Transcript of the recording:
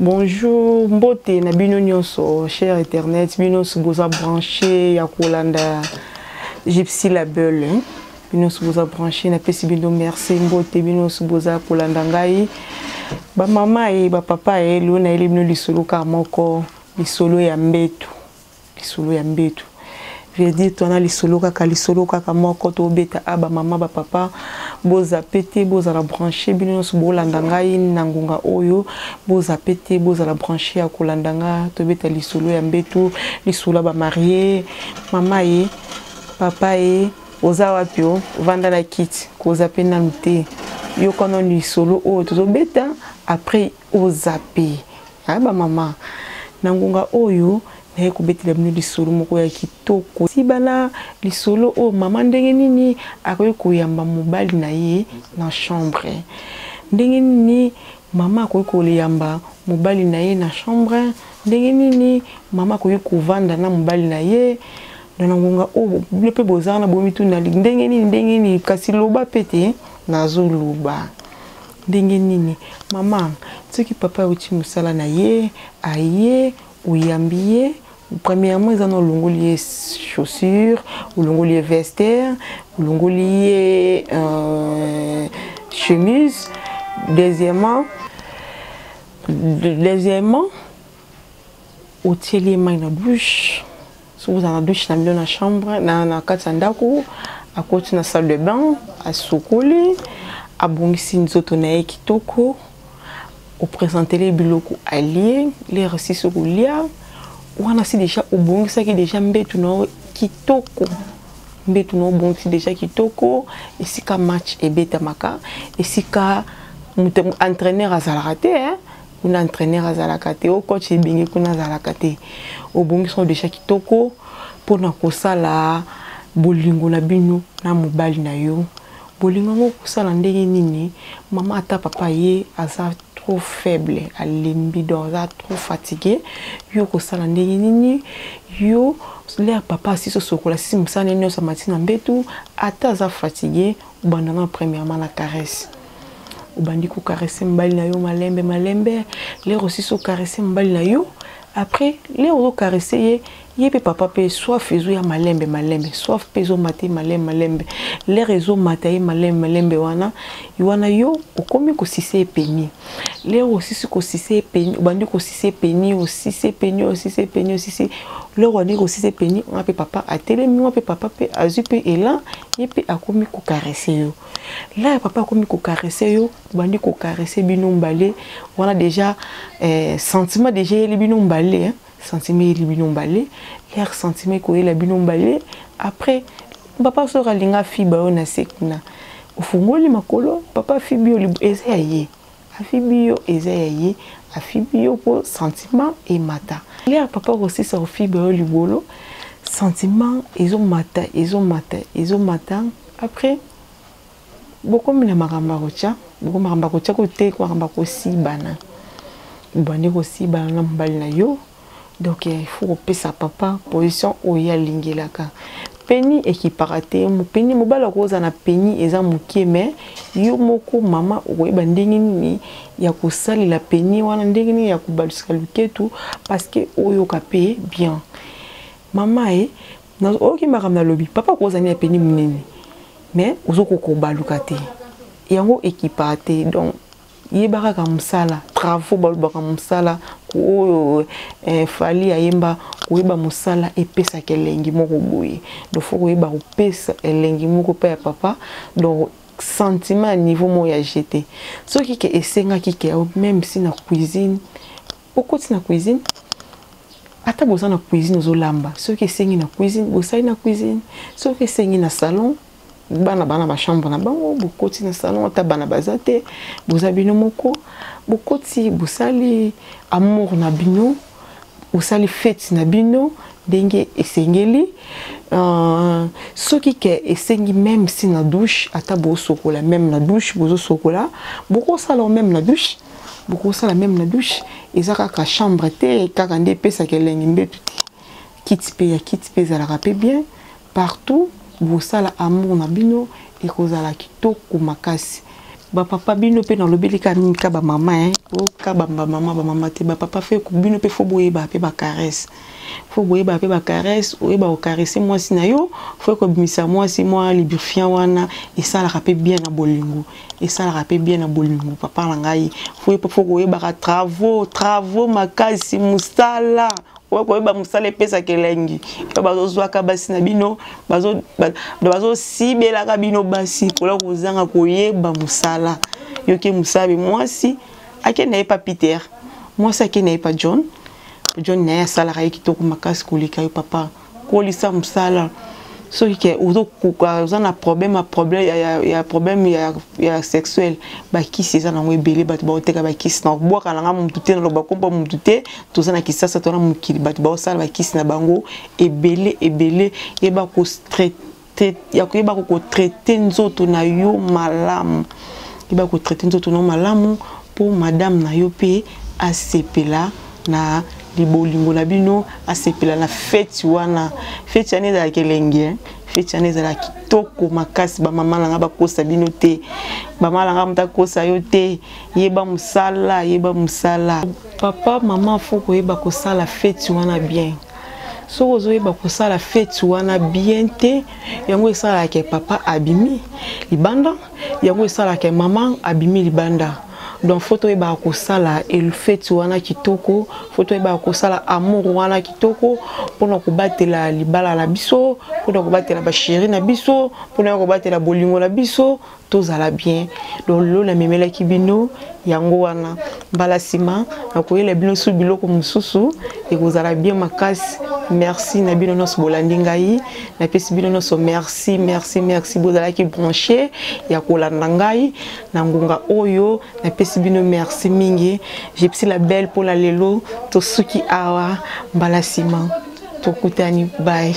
Bonjour, mbote na bino nyonso, cher internet, bino nyonso boza branché ya kolanda Gypsy Label. Hein? Bino nyonso boza branché, napesi bino merci, mbote bino nyonso boza kolanda ngai. Ba mama et ba papa et lelo nayeli bino lisolo kaka moko, lisolo ya mbetu. Lisolo ya mbetu. Veut dire tona lisolo kaka lisolo kaka moko tobeta a ba mama ba papa bozape te bozala branché bino nyonso bolanda ngai na ngonga oyo bozape te bozala branché ya kolanda nga tobeta lisolo ya mbetu lisolo ya ba marie mama ye papa ye oza wapi o vanda na kiti kozape nanu te yoka nanu lisolo oyo tozobeta après ozape Aah ba mama, na ngonga oyo naye kobetela bino lisolo moko ya kitoko. Sibana lisolo oyo mama ndenge nini akoki koyamba mobali na ye na chambre. Ndenge nini mama akoki koyamba mobali na ye na chambre, ndenge nini mama akoki kovanda na mobali na ye na ngonga oyo bino mpe boza wana bomituna ndenge nini ndenge nini kasi loba mpe te nazoloba. Ndenge nini mama soki papa awuti musala na ye aye oyambi ye premièrement eza na olongoli ye chaussure olongoli ye veste olongoli ye euh, chemise deuxièmement deuxièmement otieli ye mai na douche soki oza na douche na bino na chambre na, na kati ya ndako akoti na salle de bain asukoli abongisi nzoto na ye kitoko opresentele biloko alie lere sisi kolia wana si deja obongisaki deja mbetu na yo kitoko mbetu na obongisi deja kitoko esika match ebetamaka esika moto entraîneur azalaka te eh? kuna entraîneur azalaka te o coach ebenge kuna azalaka te obongisi yango deja kitoko mpona kosala bolingo na bino na mobali na yo bolingo yango kosala ndenge nini mama ata papa ye aza trop faible alembi donc aza trop fatigué yo kosala ndenge nini yo lere papa asisi osokola asisi mosala nde nyonso amati na mbetu ata aza fatigué obanda na premièrement na caresse obandi ko caresser mobali na yo malembe malembe lere osisi ocaresse mobali na yo après lere ozo caresser ye ye mpe papa mpe soif ezoya malembe malembe soif mpe ezomata ye malembe malembe lere ezomata ye malembe malembe wana wana yo okomi kosise ye peni lere osisi kosise ye peni obandi kosise peni osise peni osise peni osise lere obandi kosise peni wana mpe papa atelemi wana mpe papa mpe azwi mpe elan ye mpe akomi kokarese yo la papa akomi kokarese yo obandi kokarese bino mbale wana deja eh, sentiment deja eyeli bino mbale hein? sentiment eyeli bino mbale lere sentiment ekoyela bino mbale après papa soki alinga afiba yo na se kuna ofungoli makolo papa afibi yo eza ya ye afibi yo eza ya ye afibi yo mpo sentiment emata lere papa akosisa kofiba yo libolo sentiment ezomata ezomata ezomata après bokomi na makambo ya kotya bokomi makambo ya kotya kote makambo ya kosibana obandi kosibana na mobali na yo donc il faut kopesa papa position oyo ye alingelaka peni ekipaka te peni mobali akozala na peni eza mokie mais yo moko mama okoyeba ndenge nini ya kosalela peni wana ndenge nini ya kobalusika luketu parce que oyoka mpe bien mama e oyoki makambo nalobi papa akozala nini ya peni monene mais ozokoka kobaluka te yango ekipaka te donc yeba kaka mosala travaux balobaka mosala oyo eh, fali ayemba koyeba mosala epesaka elengi moko boye donc fo koyeba kopesa elengi moko mpe ya papa donc sentiment ya niveau moko ya jete soki ke esengaki ke meme si na cuisine okoti na cuisine ata boza na cuisine ozolamba soki esengi na cuisine bosali na cuisine soki esengi na salon bana bana bachambre na bango bokoti na salon ata bana baza te boza bino moko bokoti bosali amour na bino bosali fete na bino ndenge esengeli uh, soki ke esengi meme si na douche ata bosokola meme na douche bozosokola bokosala meme na douche bokosala meme na douche eza kaka chambre te kaka nde epesaka elengi mbetu te kiti mpe ya kiti mpe ezalaka mpe bien partout bosala amour na bino ekozala kitoko makasi. Bapapa bino mpe nalobeli kaka mingi ka bamama eh. Oka bamama bamama te, bapapa fe bino mpe fo boyeba mpe bacaresse, fo boyeba mpe bacaresse, oyeba kocaresse mwasi na yo, fo kobimisa mwasi mwa lubrifiant wana esalaka mpe bien na bolingo, esalaka mpe bien na bolingo. Papa na ngai, fo koyebaka travaux, travaux makasi, mosala oyo koyeba mosala epesaka elengi. Yo bazozwaka basi na bino, bazosibelaka bino basi kola kozanga koyeba mosala. Yoki mosala be mwasi akende ye pa Peter, mwasi akende ye pa John, John na ye asalaka ye kitoko makasi koleka yo. Papa, kolisa mosala. Soki ke ozokoka, oza na problème ya problème ya problème ya sexuel, bakisi eza nango ebele. Bato baoteka bakisi na kobwaka nanga mutu te, naloba kompa mutu te. Toza na Kisasa, toza na mokili, bato baosala bakisi na bango ebele ebele. Yeba ya koyeba kotraite nzoto na yo malamu, yeba kotraite nzoto na yo malamu mpo madame na yo mpe asepela na libolingo na bino, asepela na feti wana. Feti wana ezalaka elengi, feti wana ezalaka kitoko makasi. Bamama na nga, bakosa bino te, bamama na nga, moto akosa yo te. Yeba mosala, yeba mosala. Papa, mama, fo koyeba kosala feti wana bien. Soki ozoyeba kosala feti wana bien te, yango esalaka papa abimi libanda, yango esalaka mama abimi libanda. Donc fo toyebaka kosala feti wana kitoko, fo toyebaka kosala amour wana kitoko mpona kobatela libala na biso, mpona kobatela bachéri na biso, mpona kobatela bolingo na biso, tozala bien. Donc lelo namemelaki bino yango wana. Mbala nsima nakoyela bino su biloko mosusu, ekozala bien makasi. Merci na bino nyonso bolandi ngai, napesi bino nyonso merci, merci, merci. Bozalaki branché ya kolanda ngai na ngonga oyo, napesi bino merci mingi. Jepsi la belle mpona lelo, tosuki awa. Mbala nsima tokutani, bye.